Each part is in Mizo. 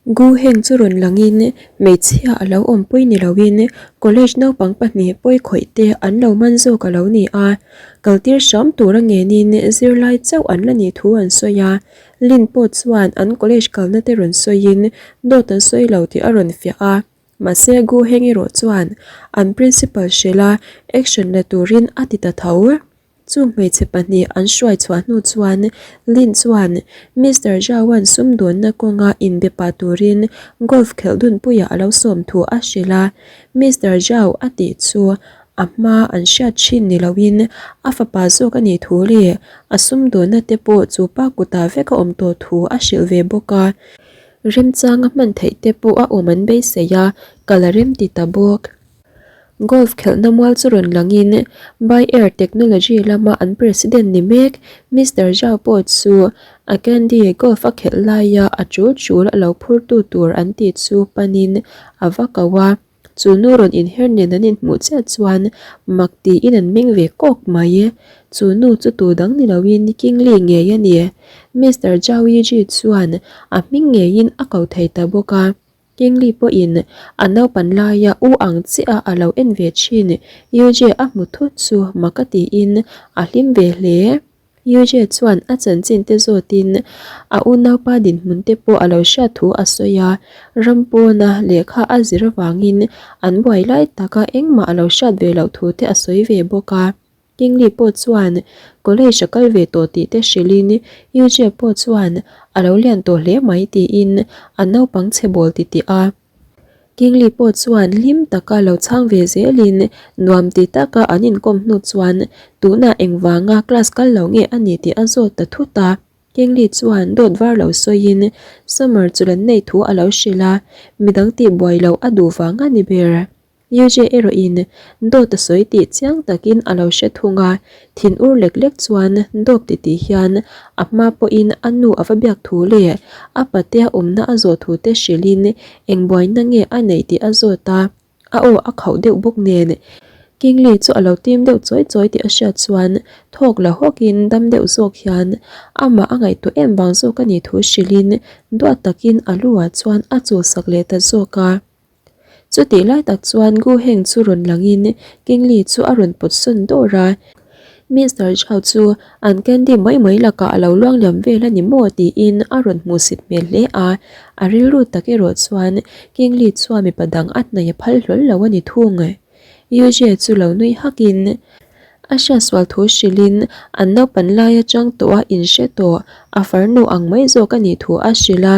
Gu Heng chu rawn langin hmeichhia a lo awmpui ni loin college naupang pahnih pawi khawih te an lo man zawk a lo ni a, kaltir hram tura ngenin zirlai chauh an la nih thu an sawi a, Lin pawh chuan an college kalna te rawn sawiin dawt an sawi lo tih a rawn fiah a, mahse Gu Heng erawh chuan an principal hrilh a action la turin a ti ta tho. Chu hmeichhe pahnih an hruai chhuah hnu chuan Lin chuan Mister Zhao-a'n sumdawnna kawnga inbe pah turin golf khelh dunpuiah a lo sawm thu a hrilh a. Mister Zhao a tih chu a hma an hriat thin ni loin a fapa zawk a nih thu leh a sumdawnna te pawh chu pa kutah vek a awm tawh thu a hrilh ve bawk a. Remchanga hman theih te pawh a awm an beisei a, kal a rem ti ta bawk. Golf khelhna mual chu rawn langin Bay Air Technology lama an president ni mek Mister Zhao pawh chu a candy golf a khelh laia a tul tul a lo phurtu tur an tih chu panin a va ko a, chu nu rawn inher nen an inhmuh chiah chuan mak tiin an meng ve kawk mai. Chu nu chu tu dang ni loin King Li ngei a ni. Mister Zhao Yiji chuan a hming ngeiin a ko thei ta bawk a. Kingli pawhin a naupan laia u ang chiah a lo en ve thin. Yujie a hmu thut chu mak a tiin a hlim ve hle. Yujie chuan a chanchin te zawtin a unaupa dinhmun te pawh a lo hriat thu a sawi a, ram pawna lehkha a zir avangin an buai lai taka engmah a lo hriat ve loh thu te a sawi ve bawk a. Kingli pawh chuan college a kal ve tawh tih te hrilhin Yujie pawh chuan a lo lian tawh hle mai tiin a naupang chhe bawl ti tih a. Kingli pawh chuan hlim taka lo chhang ve zelin nuam ti taka an inkawm hnu chuan tunah engvanga class kal lo nge a ni tih a zawt ta thut a. Kingli chuan dawt var lo sawiin summer chu lan nei thu a lo hrilh a, midang tihbuai loh a duh vang a ni ber. UJ erawhin dawt a sawi tih chiang takin a lo hre thung a, thin ur lek lek chuan dawp ti tih hian a hma pawhin a nu a va biak thu leh a patea awmna a zawh thu te hrilhin eng buaina nge a neih tih a zawt a, a aw a khauh deuh bawk nen Kingli chu a lo tim deuh chawi chawi tih a hriat chuan thawk la hawkin dam deuh zawk hian amah a ngaihtuah em vang zawk a nih thu hrilhin duat takin a lu ah chuan a chulsak leh ta zawk a. Chutih lai tak chuan Gu Heng chu rawn langin Kingli chu a rawn pawt sawn dawr a, Mister Zhao chu an candy mai mai lakah a lo luang liam vel a ni maw tiin a rawn hmuhsit hmel hle a, a rilru tak erawh chuan Kingli chuan mipa dang a hnaih a phal hlawl lo a ni thung. Yujie chu lo nui hakin A hriatsual thu hrilhin an naupan lai atang tawh a inhre tawh, a farnu ang mai zawk a nih thu a hrilh a,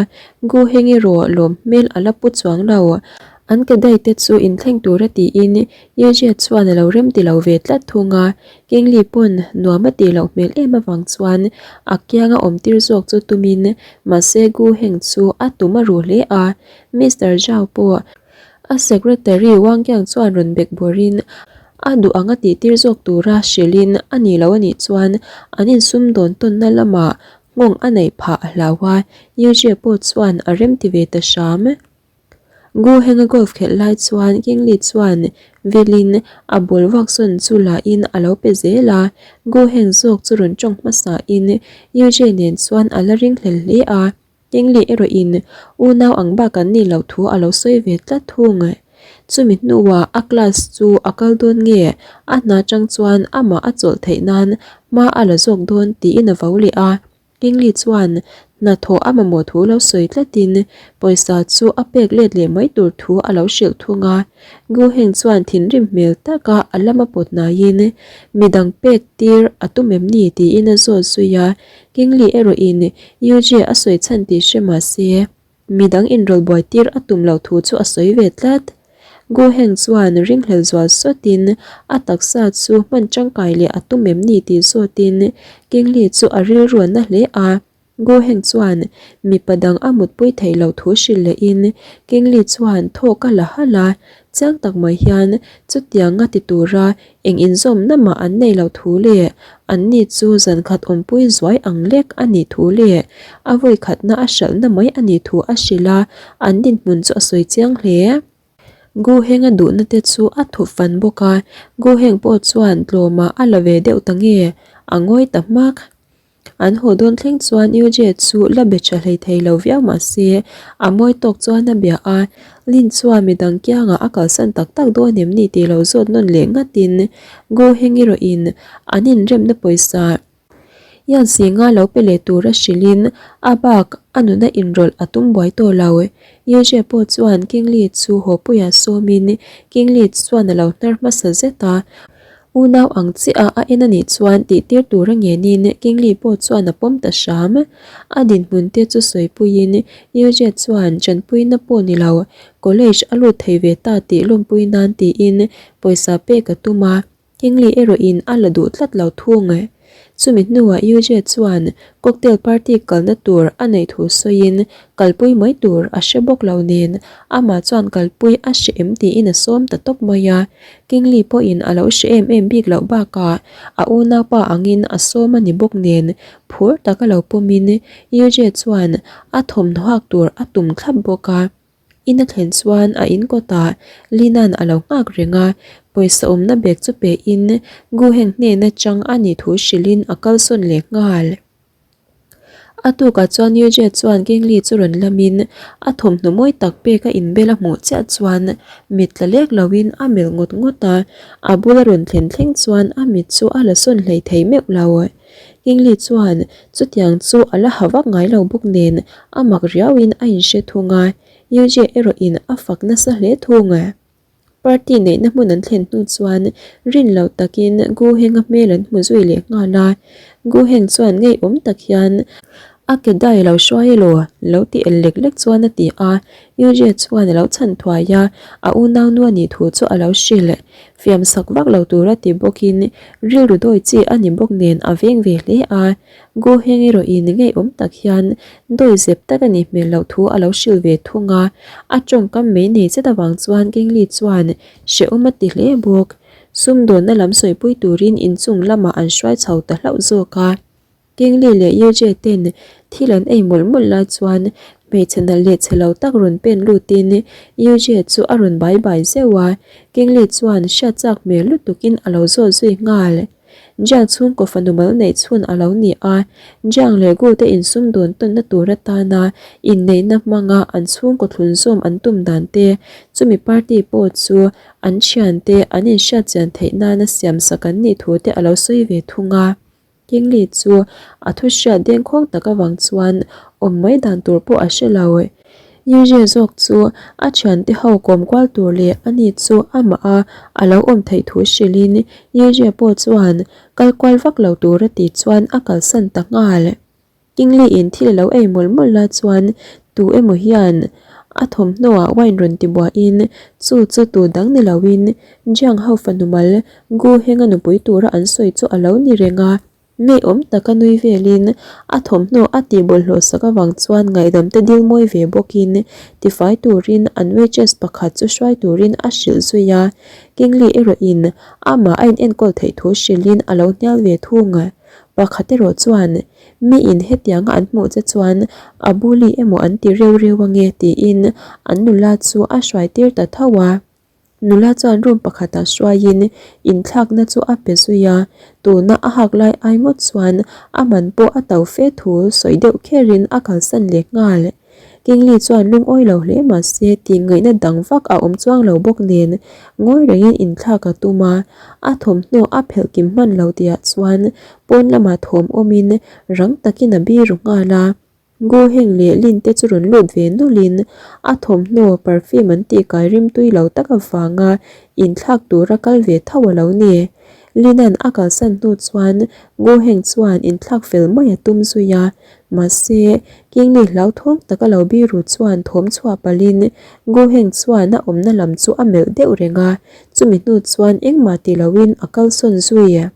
Gu Heng erawh lawm hmel a la pu chuang lo. An kedai te chu inthleng tura tiin Ye Jie chuan a lo rem ti lo ve tlat thung a, King Li pawn nuam a tih loh hmel em avang chuan a kianga awm tir zawk chu tumin mahse Gu Heng chu a tum a ruh hle a, Mister Zhao pawh A secretary Wang Yang chuan rawn bek bawrhin a duh ang a tihtir zawk tura hrilhin a ni lo a nih chuan an insumdawn tawnna lamah nghawng a neih phah a hlau a, Yu Jie pawh chuan a rem ti ve ta hram. Gu Heng-a golf khelh lai chuan King Li chuan vilin a ball vak sawn chu lahin a lo pe zel a, Gu Heng zawk chu rawn tawng hmasain Yu Jie nen chuan a la ringhlel hle a. Kingli erawhin unau ang bak an nih loh thu a lo sawi ve tlat thung. Chumi hnuah a class chu a kal dawn nge a hna chang chuan amah a chawlh theih nan hma a la zawk dawn tiin a vo leh a. Kingli chuan hnathawh a mamawh thu lo sawi tlatin pawisa chu a pek let leh mai tur thu a lo hrilh thung a. Gu Heng chuan thinrim hmel taka a lama pawt hnaiin midang pek tir a tum em ni tiin a zawt zui a. Kingli erawhin Yujie a sawi chhan tih hre mah se, midang inrawlh buai tir a tum loh thu chu a sawi ve tlat. Gu Heng chuan ringhlel zual sawtin a taksa chu hman tangkai leh a tum em ni tih zawtin Kingli chu a rilru a na hle a. Gu Heng chuan mipa dang a mutpui theih loh thu hrilh lehin Kingli chuan thawk a la halh a, chiang tak mai hian chutianga ti tura Eng inzawmna mah an nei lo thu leh an ni chu zan khat awmpui zuai ang lek a nih thu leh a vawi khatna a hralhna mai a nih thu a hrilh a, an dinhmun chu a sawi chiang hle. Gu Heng a duhna te chu a thup fan bawk a, Gu Heng pawh chuan tlawmah a la ve deuh ta nge, a ngawi ta hmak. An haw dawn thleng chuan Yujie chu la be tha hlei thei lo viau mah se a mawi tawk chuan a bia a, Lin chuan midang kiangah a kalsan tak tak dawn em ni tih lo zawt nawn leh ngatin Gu Heng erawhin an inremna pawisa Yan Singa lo pe leh tura hrilhin a bak a nuna inrawlh a tum buai tawh lo. Yujie pawh chuan King Li chu haw puiah sawmin King Li chuan a lo hnar hmasa zet a, Unau ang chiah a en a nih chuan tihtir tura ngenin Kingli pawh chuan a pawm ta hram. A dinhmun te chu sawipuiin Yujie chuan tanpuina pawh ni lo, college a lut thei ve ta tih lawmpui nan tiin pawisa pek a tum a, Kingli erawhin a la duh tlat lo thung. Chumi hnuah Yujie chuan cocktail party kalna tur a neih thu sawiin kalpui mai tur a hre bawk lo nen amah chuan kalpui a hre em tiin a sawm ta tawp mai a. Kingli pawhin a lo hre em em bik loh bakah a unaupa angin a sawm a ni bawk nen phur taka lo pawmin Yujie chuan a thawmhnaw hak tur a tum thlap bawk a. In a thlen chuan a in kawtah Lina'n a lo nghak reng a, pawisa awmna bag chu pe in Gu Heng hnen atang a nih thu hrilhin a kalsawn leh nghal. A tukah chuan Yu Jie chuan King Li chu rawn lamin a thawmhnaw mawi tak pek a inbel a hmuh chiah chuan mit tla lek loin a melh ngawt ngawt a, a bula rawn thlen thleng chuan a mit chu a la sawn hlei thei meuh lo. King Li chuan chutiang chu a la ha vak ngai lo bawk nen a mak riauin a inhre thung a, Yu Jie erawhin a fak nasa hle thung. Party neihna hmun an thlen hnu chuan rin loh takin Gu Heng-a hmel an hmu zui leh nghal a, Gu Heng chuan ngeiawm tak hian a ke dai lo hruai elaw lo ti el lek lek chuan a ti a, Yu Jie chuan a lo chhan thuai a, a unaunu a nih thu chu a lo hrilh. Fiam sak vak lo tura ti bawkin rilru dawi chi a ni bawk nen a veng ve hle a, Gu Heng erawhin ngeiawm tak hian dawi zep tak a nih hmel loh thu a lo hrilh ve thung a, a tawngkam mai nei zet avang chuan Kingli chuan hrehawm a ti hle bawk. Sumdawnna lam sawipui turin inchung lamah an hruai chho ta hlauh zawk a. Kingli leh Yujie ten thil an ei mawlh mawlh lai chuan hmeichhe nalh leh chhe lo tak rawn pen lutin Yujie chu a rawn bai bai zeuh a, Kingli chuan hriat chak hmel lutukin a lo zawt zui nghal. Jiang chhungkaw fanu mal neih chhun a lo ni a, Jiang leh Gu te insum dun tawnna tur atana inneihna hmanga an chhungkaw thlun zawm an tum dan te, chumi party pawh chu an thiante an inhriat chian theih nana siamsak an nih thu te a lo sawi ve thung a. Kingli chu a thu hriat dengkhawng tak avang chuan awm mai dan tur pawh a hre lo. Yujie zawk chu a thiante ho kawm kual tur leh ani chu amah a a lo awm theih thu hrilhin Yujie pawh chuan kal kual vak lo tur a tih chuan a kalsan ta nghal. Kingli in thil a lo ei mawlh mawlh la chuan tu emaw hian a thawmhnaw ah wine rawn ti buahin chu chu tu dang ni loin Jiang ho fanu mal Gu Heng-a nupui tura an sawi chu a lo ni reng a. Ngeiawm taka nui velin a thawmhnaw a tih bawlhhlawh sak avang chuan ngaihdam te dil mawi ve bawkin tifai turin an waitress pakhat chu hruai turin a hrilh zui a. Kingli erawhin amah a inenkawl theih thu hrilhin a lo hnial ve thung. Pakhat erawh chuan miin hetianga an hmuh che chuan a bully emaw an ti reu reu ange tiin an nula chu a hruai tir ta tho a. Nula chuan room pakhatah hruaiin inthlakna chu a pe zui a, tuna a hak lai ai ngawt chuan a man pawh a to fe thu sawi deuh kherin a kalsan leh nghal. Kingli chuan lungawi lo hle mah se tih ngaihna dang vak a awm chuang lo bawk nen ngawi rengin inthlak a tum a, a thawmhnaw a phelh kim hman lo tihah chuan pawn lamah thawm awmin rang takin a biru nghal a. Gu Heng leh Lin te chu rawn lut ve nawlhin a thawmhnaw perfume an tih kai rimtui lo tak avanga inthlak tura kal ve tho a lo ni. Lin-a'n a kalsan hnu chuan Gu Heng chuan inthlak fel mai a tum zui a, mahse Kingli hlauthawng taka lo biru chuan thawm chhuah palhin Gu Heng chuan a awmna lam chu a melh deuh reng a, chumi hnu chuan engmah ti loin a kalsawn zui.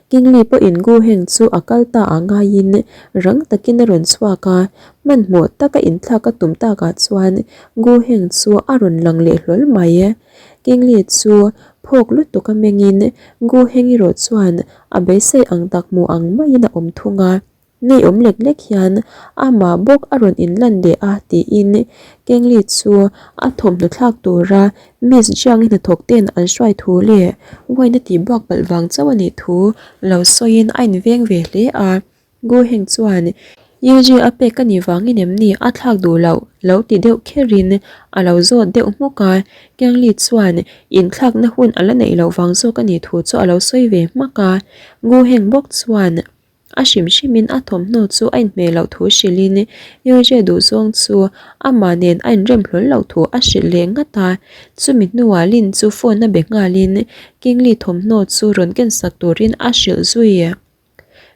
Kingli pawhin Gu Heng chu a kal ta ah ngaiin rang takin a rawn chhuak a, hmanhmawh taka inthlak a tum takah chuan Gu Heng chu a rawn lang leh hlawl mai. Kingli chu phawk lutuk a mengin Gu Heng erawh chuan a beisei ang tak hmu ang maiin a awm thung a. Ngeiawm lek lek hian amah bawk a rawn inlan leh a tiin Kengli chu a thawmhnaw thlak tura Miss Jiang-i hnathawk ten an hruai thu leh wine a tih buak palh vang chauh a nih thu lo sawiin a inveng ve hle a. Gu Heng chuan Yuji a pek a nih vangin em ni a thlak duh loh lo ti deuh kherin a lo zawt deuh hmuk a. Kengli chuan inthlakna hun a la neih loh vang zawk a nih thu chu a lo sawi ve hmak a. Gu Heng bawk chuan A hrim hrimin a thawmhnaw chu a inhmeh loh thu hrilhin Yujie duhzawng chu amah nen a inrem hlawl loh thu a hrilh leh ngat a. Chumi hnuah Lin chu phone a be nghalin Kingli thawmhnaw chu rawn kensak turin a hrilh zui.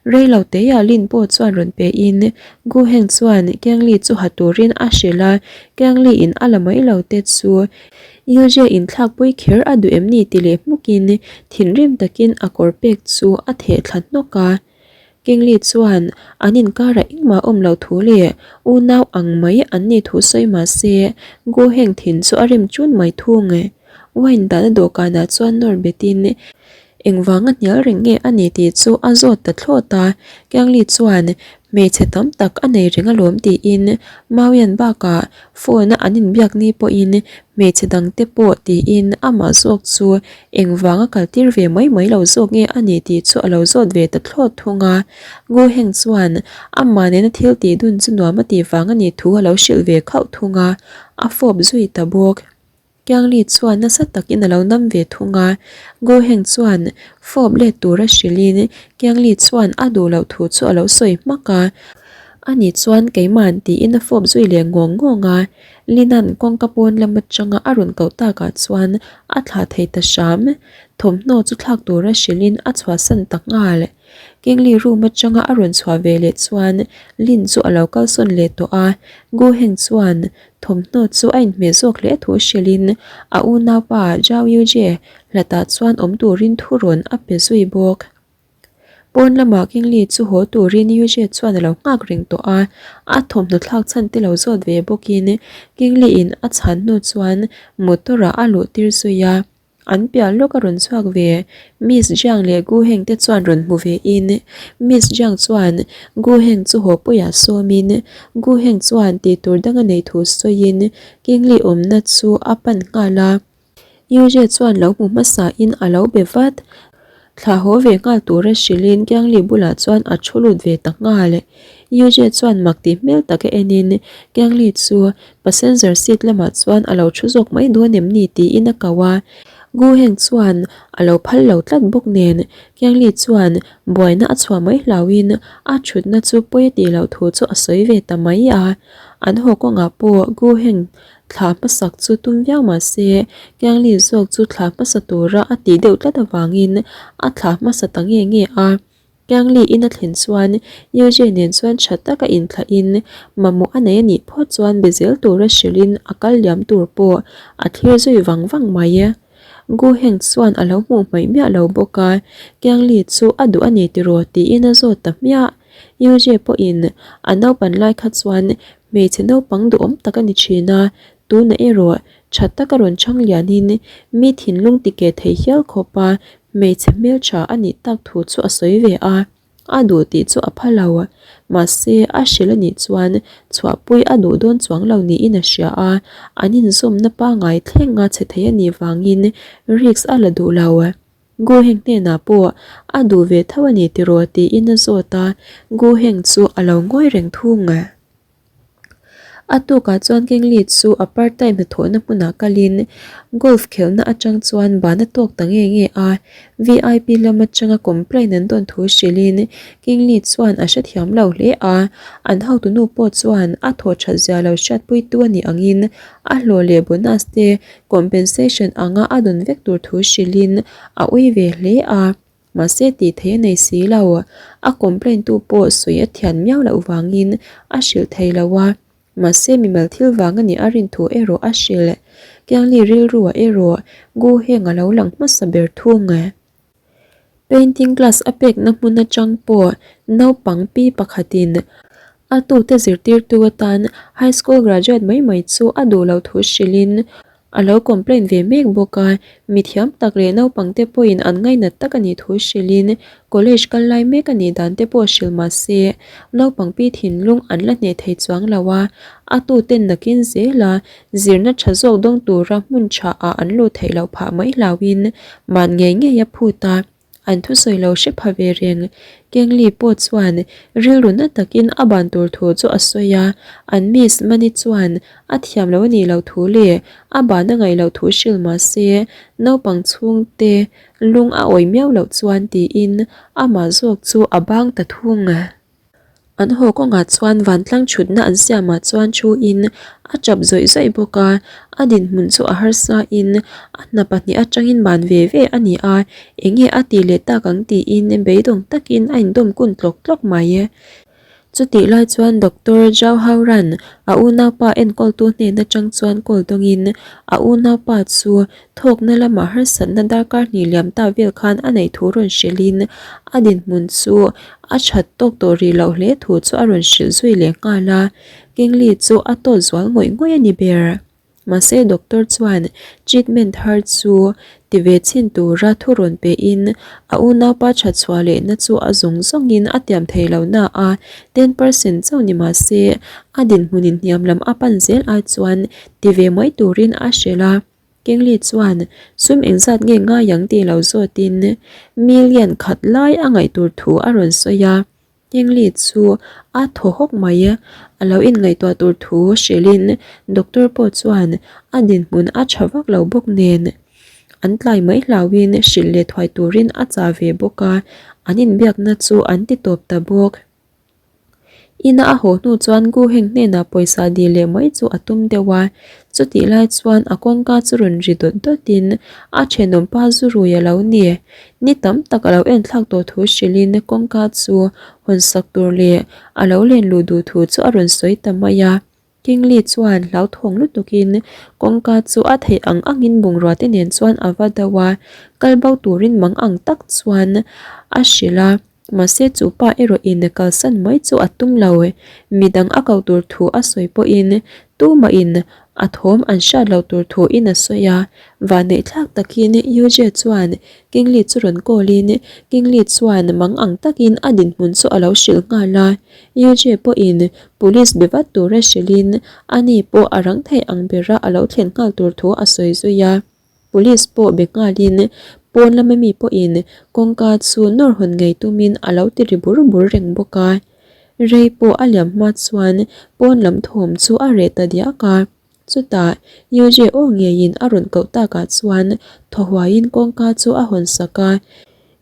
Rei lo teiah Lin pawh chuan rawn pein Gu Heng chuan Kingli chu ha turin a hrilh a, Kingli in a la mai lo te chu Yujie inthlakpui kher a duh em ni ti leh hmukin thinrim takin a kawr pek chu a theh thla hnawk a. Kingli chuan an inkarah engmah awm loh thu leh unau ang mai an nih thu sawi mah se Gu Heng thin chu a rim chun mai thung. Wine dahna dawhkanah chuan nawr betin Engvanga hnial reng nge a ni tih chu a zawt ta thlawt a, Kiangli chuan hmeichhe tam tak a nei reng alawm tiin Mauian bakah phone a an inbiak ni pawhin hmeichhe dangte pawh tiin amah zawk chu engvanga kaltir ve mai mai lo zawk nge a ni tih chu a lo zawt ve ta thlawt thung a. Gu Heng chuan amah nena thil tih dun chu nuam a tih vang a nih thu a lo hrilh ve khauh thung a, a fawp zui ta bawk. Kiangli chuan nasa takin a lo nam ve thung a, Gu Heng chuan fawp let tura hrilhin Kiangli chuan a duh loh thu chu a lo sawi hmak a, ani chuan keima'n tiin a fawp zui leh ngawng ngawng a, Lina'n kawngka pawn lam atanga a rawn koh takah chuan a thlah thei ta hram, thawmhnaw chu thlak tura hrilhin a chhuahsan ta nghal. Kingli room atanga a rawn chhuah ve leh chuan Lin chu a lo kalsawn leh tawh a, Gu Heng chuan Thawmhnaw chu a inhmeh zawk hle thu hrilhin a unaupa Zhao Yujie hlatah chuan awm turin thu rawn a pe zui bawk. Pawn lamah Kingli chu haw turin Yujie chuan a lo nghak reng tawh a, a thawmhnaw thlak chhan te lo zawt ve bawkin Kingli in a chhan hnu chuan motor ah a luh tir zui a. An piah lawk a rawn chhuak ve. Miss Jiang leh Gu Heng te chuan rawn hmu ve in Miss Jiang chuan Gu Heng chu haw puiah sawm in Gu Heng chuan tih tur dang a nei thu sawi in Kingli awmna chu a pan nghal a. Yu Jie chuan lo hmu hmasa in a lo be vat. Thla haw ve nghal tura hrilh in Kiangli bulah chuan a thu lut ve ta nghal. Yu Jie chuan mak tih hmel tak a en in Kiangli chu Passenger seat lamah chuan a lo thu zawk mai dawn em ni tiin a ko a, Gu Heng chuan a lo phal lo tlat bawk nen Kiangli chuan buaina a chhuah mai hlauhin a thutna chu pawi a tih loh thu chu a sawi ve ta mai a. An haw kawngah pawh Gu Heng thla hmasak chu tum viau mah se Kiangli zawk chu thla hmasa tura a tih deuh tlat avangin a thla hmasa ta nge nge a. Kiangli in a thlen chuan Yujie nen chuan tha taka inthlahin mamawh a nei a nih phawt chuan be zel tura hrilhin a kal liam tur pawh a thlir zui vang vang mai. Gu Heng chuan a lo hmuh hmaih miah lo bawk a, Kiangli chu a duh a ni tiraw tiin a zawt ta hmiah. Yujie pawhin a naupan lai kha chuan hmeichhe naupang duhawm tak a ni thin a, tunah erawh tha taka rawn chhang lianin mi thinlung tikeh thei hial khawpa Hmeichhe hmeltha a nih tak thu chu a sawi ve a, a duh tih chu a pha lo. Mahse, a hrilh a nih chuan chhuahpui a duh dawn chuang lo niin a hria a, an inzawmna pangngai thleng a che thei a nih vangin risk a la duh lo. Gu Heng hnenah pawh a duh ve tho a ni tiraw tiin a zawt a, Gu Heng chu a lo ngawi reng thung. A tukah chuan Kingli chu a part time hnathawhna hmunah kalin golf khelhna atang chuan ban a tawk ta nge nge a, vip lam atanga complaint an dawn thu hrilhin Kingli chuan a hrethiam lo hle a, an hotunu pawh chuan a thawh that zia lo hriatpuitu a nih angin a hlawh leh bonus te compensation anga a dawn vek tur thu hrilhin a ui ve hle a. Mahse tih theih a nei si lo, a complaint tu pawh sawi a thian miau loh vangin a hrilh thei lo a, mahse mimal thil vang a nih a rin thu erawh a hrilh. Kiangli rilru ah erawh Gu Heng a lo lang hmasa ber thung. Painting class a pekna hmun atang pawh naupang pi pakhatin a tute zirtirtu atan high school graduate mai mai chu a duh loh thu hrilhin. A lo complain ve mek bawk a, mithiam tak leh naupangte pawhin an ngainat tak a nih thu hrilhin college kal lai mek a nih dan te pawh hrilh mah se naupang pi thinlung an la hneh thei chuang lo a, a tuten nakin zela zirna tha zawk dawng tura hmun tha ah an lut theih loh phah mai hlauhin man ngei ngei a phut a. An thusawi lo hre pha ve reng. Kengli pawh chuan rilru na takin a ban tur thu chu a sawi a, an Miss Mani chuan a thiam lo a nih loh thu leh a ban a ngaih loh thu hrilh mah se naupang chhungte lung a awih miau loh chuan tiin amah zawk chu a bang ta thung. An haw kawngah chuan vantlang thutna an siamah chuan thu in a tap zawih zawih bawk a, a dinhmun chu a harsa in a hna pahnih atangin ban ve ve a ni a, enge a tih leh tak ang tiin beidawng takin a indawm kun tlawk tlawk mai. Chutih lai chuan Doctor Zhao Hauran a unaupa enkawltu hnen atang chuan call dawngin a unaupa chu Thawkna lamah harsatna darkar hnih liam ta vel khan a neih thu rawn hrilhin a dinhmun chu a that tawk tawh rih loh hle thu chu a rawn hrilh zui leh nghal a, Kingli chu a tawt zual ngawih ngawih a ni ber. Mahse doctor chuan treatment thar chu ti ve chhin tura thu rawn pehin a unaupa that chhuah lehna chu a zawng zawngin a tiam thei lo na a, 10% chauh ni mahse a dinhmunin hniam lam a pan zel ai chuan ti ve mai turin a hrilh a. Kingli chuan sum engzat nge ngai ang tih lo zawtin million khat lai a ngaih tur thu a rawn sawi a. Kingli chu a thaw hawk mai. A lo inngaihtuah tur thu hrilhin doctor pawh chuan a dinhmun a tha vak lo bawk nen an tlai mai hlauhin hrilh leh thuai turin a chah ve bawk a, an inbiakna chu an ti tawp ta bawk. Ina a haw hnu chuan Gu Heng hnenah pawisa dil leh mai chu a tum deuh a, chutih lai chuan a kawngka chu rawn ri dawt dawtin a thenawm pa zu rui a lo ni. Ni tam tak a lo enthlak tawh thu hrilhin kawngka chu hawn sak tur leh a lo len luh duh thu chu a rawn sawi ta mai a. Kingli chuan hlauthawng lutukin kawngka chu a theih ang angin bungrua te nen chuan a va deuh a, kal bo turin mang ang tak chuan a hrilh a. Mahse chu pa erawhin kalsan mai chu a tum lo. Midang a ko tur thu a sawi pawhin tumahin a thawm an hriat loh tur thuin a sawi a. Vanneihthlak takin Yujie chuan Kingli chu rawn call in Kingli chuan mang ang takin a dinhmun chu a lo hrilh nghal a. Yujie pawhin police be vat tura hrilhin ani pawh a rang theih ang bera a lo thlen nghal tur thu a sawi zui a. Police pawh be nghalin pawn lama mi pawhin kawngka chu nawr hawn ngei tumin a lo ti ri bur bur reng bawk a. Rei pawh a liam hma chuan pawn lam thawm chu a reh ta diak a. Chutah Yujie aw ngeiin a rawn koh takah chuan thaw huaiin kawngka chu a hawn sak a.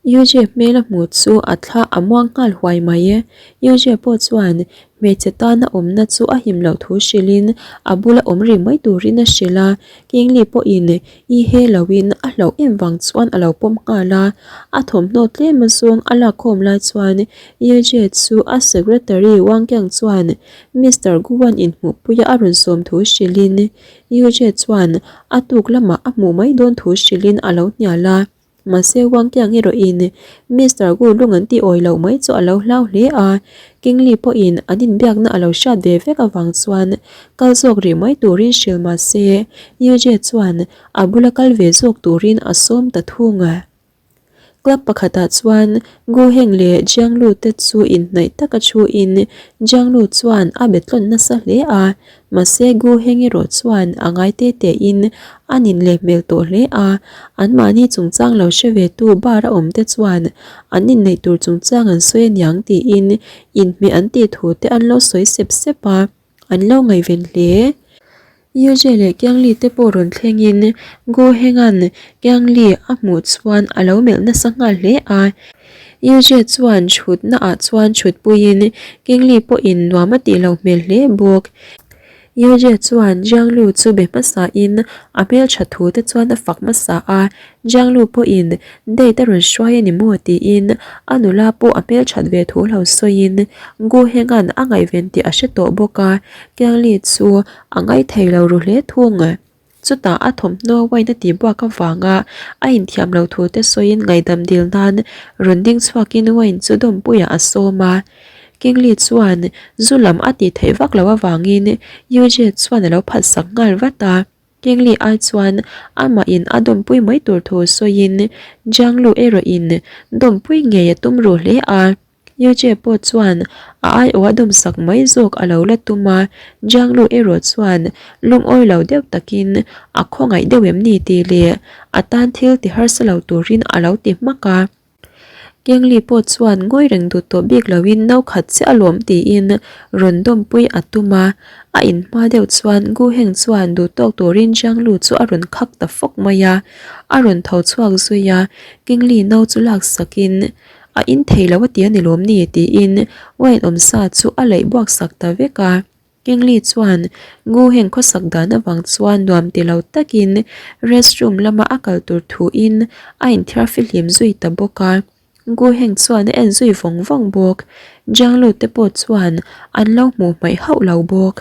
Yujie hmel a hmuh chu a thla a muang nghal huai mai. Yujie pawh chuan hmeichhe tana awmna chu a him loh thu hrilhin a bula awm rih mai turin a hrilh a, Kingli pawhin i he loin a hlauh em vang chuan a lo pawm nghal a. A thawmhnaw tlem azawng a lakkhawm lai chuan Yujie chu a secretary Wang Qiang chuan Mister Guan inhmuhpuia a rawn sawm thu hrilhin Yujie chuan a tuk lamah a hmuh mai dawn thu hrilhin a lo hnial a. Mahse Wang Qiang erawhin Mister Gu lung an tih awi loh mai chu a lo hlau hle a, Kingli pawhin an inbiakna a lo hriat ve vek avang chuan kal zawk rih mai turin hrilh mahse Yu Jie chuan a bula kal ve zawk turin a sawm ta thung a. Club pakhatah chuan Gu Heng leh Jiang Lu te chu inhnaih taka thuin Jiang Lu chuan a be tlawn nasa hle a, Mahse Gu Heng erawh chuan a ngai te tein a nin leh hmel tawh hle a, anmahni chungchang lo hre ve tu bar a awm te chuan an inneih tur chungchang an sawi aniang tiin inhmeh an tih thu te an lo sawi sep sep a, an lo ngaihven hle. Yujie leh Kiangli te pawh rawn thlengin Gu Henga'n Kiangli a hmuh chuan a lo melh nasa nghal hle a. Yujie chuan chhutna ah chuan chhutpuiin Kingli pawhin nuam a tih loh hmel hle bawk. Yujie chuan Jianglu chu be hmasa in a hmeltha thu te chuan a fak hmasa a, Jianglu pawhin date a rawn hruai a ni maw tiin a nula pawh a hmelthat ve thu lo sawiin Gu Henga'n a ngaihven tih a hre tawh bawk a, Kiangli chu a ngaithei lo ru hle thung. Chutah a thawmhnaw wine a tihbuak avanga a inthiam lo thu te sawiin ngaihdam dil nan rawn ding chhuakin wine chu dawmpuiah a sawm a. Kingli chuan zu lam a tih theih vak loh avangin Yujie chuan a lo phatsak nghal vat a. Kingli ai chuan amah in a dawmpui mai tur thu sawiin Jianglu erawh in dawmpui ngei a tum ru hle a. Yujie pawh chuan a aiawh a dawmsak mai zawk a lo la tum a, Jianglu erawh chuan lungawi lo deuh takin a khawngaih deuh em ni tih leh a tan thil ti harsa lo turin a lo ti hmak a. Kengli pawh chuan ngawi reng duh tawh bik loin no khat chiah alawm tiin rawn dawmpui a tum a, a inhma deuh chuan Gu Heng chuan duh tawk turin Jianglu chu a rawn khak ta fawk mai a, a rawn tho chhuak zui a, Kengli no chu laksakin a in thei lo a ti a ni lawm ni tiin wine awmsa chu a leih buak sak ta vek a. Kingli chuan Gu Heng khawsak dan avang chuan nuam ti lo takin restroom lama a kal tur thuin a inthiar fihlim zui ta bawk a. Gu Heng chuan a en zui vawng vawng bawk. Jianglu te pawh chuan an lo hmuh hmaih hauh lo bawk.